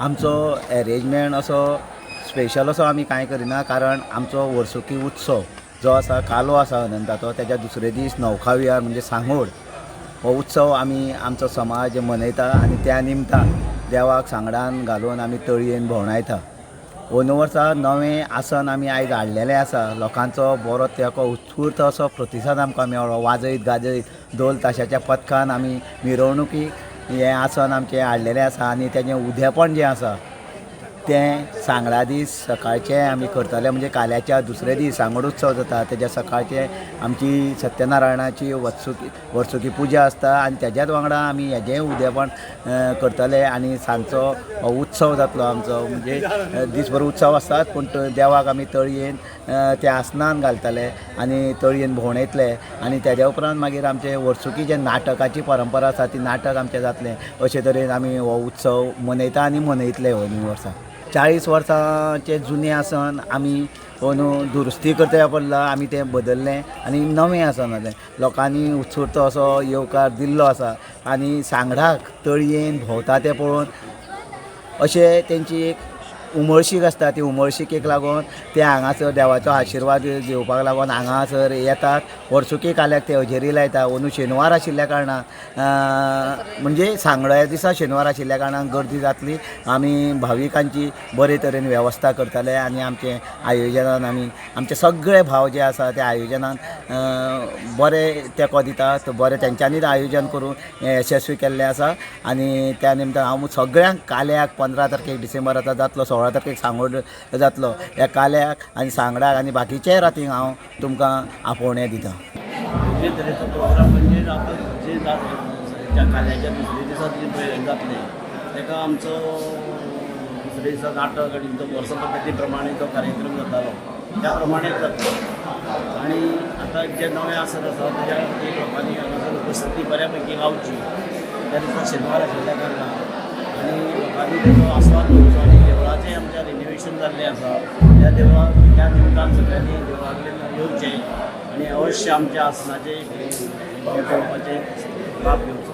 आमचो एरेंजमेंट असो स्पेशल असो आमी कांय करिना, कारण आमचो वर्सुकी उत्सव जो आसा कालो आसा अनंताचो, तेज्या दुसरे दीस नौका विहार म्हणजे सांगोड हो उत्सव आमी आमचो समाज मनयता आनी त्या निमतान देवाक सांगडान घालून आमी तळयेन भोंवणायता. अंदू वर्सा नवें आसन आमी आयज हाडलेलें आसा. लोकांचो बरो तेंको, उत्स्फूर्त असो प्रतिसाद आमकां मेळ्ळो. वाजयत गाजयत धोल ताशाच्या पथकान आमी मिरवणुकीक हें आसन आमचें हाडलेलें आसा आनी तेजें उदेपण जें आसा तें सांगडा दीस सकाळचें आमी करतले. म्हणजे काल्याच्या दुसरे दीस सांगोड उत्सव जाता, तेज्या सकाळचें आमची सत्यनारायणाची वर्सुकी पुजा आसता आनी तेज्याच वांगडा आमी हेजेंय उदेपण करतले आनी सांजचो हो उत्सव जातलो आमचो. म्हणजे दीसभर उत्सव आसतात, पूण देवाक आमी तळयेन त्या आसनान घालतले आनी तळयेन भोंवणयतले आनी तेज्या उपरांत मागीर आमचे वर्सुकी जे नाटकाची परंपरा आसा ती नाटक आमचें जातलें. अशे तरेन आमी हो उत्सव मनयता आनी मनयतले. अंदू वर्सा 40 वर्सांचें जुनें आसन आमी अंदू दुरुस्ती करता पडला, आमी तें बदललें आनी नवें आसन जालें. लोकांनी उत्स्फूर्त असो येवकार दिल्लो आसा आनी सांगडाक तळयेन भोंवता तें पळोवन अशें तेंची एक उमळशीक आसता. ती उमळशिकेक लागून ते हांगासर देवाचो आशिर्वाद घेवपाक लागून हांगासर येतात. वर्सुकी काल्याक ते हजेरी लायता. अंदू शेनवार आशिल्ल्या कारणान, म्हणजे सांगड्या दिसा शेनवार आशिल्ल्या कारणान गर्दी जातली. आमी भाविकांची बरे तरेन वेवस्था करतले आनी आमचे आयोजनान आमी आमचे सगळे भाव जे आसा ते आयोजनान बरे तेंको दितात. बरें तेंच्यांनीच आयोजन करून हें यशस्वी केल्लें आसा आनी त्या निमतान हांव सगळ्यांक काल्याक 15 तारखेक डिसेंबर आतां जातलो, 16 तारखेक सांगोड जातलो, ह्या काल्याक आनी सांगडाक आनी बाकीच्याय रातींक हांव तुमकां आपोवणें दितां. वेगळे तरेचो प्रोग्राम म्हणजे आतां जे ज्या काल्याच्या दुसरे दिसा जे पळय जातलें ताका आमचो दुसरे दिसा नाटक आनी तो वर्स पद्दती प्रमाणे तो कार्यक्रम जातालो त्या प्रमाणेच जातलो. आनी आतां जे नवें आसन आसा तेज्या खातीर लोकांनी हांगासर उपस्थिती बऱ्या पैकी लावची. त्या दिसा शेनवार आशिल्ल्या कारणान आनी लोकांनी तेजो आस्वाद घेवचो आनी देवळाचें आमच्या रिनोवेशन जाल्लें आसा, त्या देवळाक त्या निमतान सगळ्यांनी देवळा कडेन येवचें आनी अवश्य आमच्या आसनाचें हें पळोवपाचें लाभ घेवचो.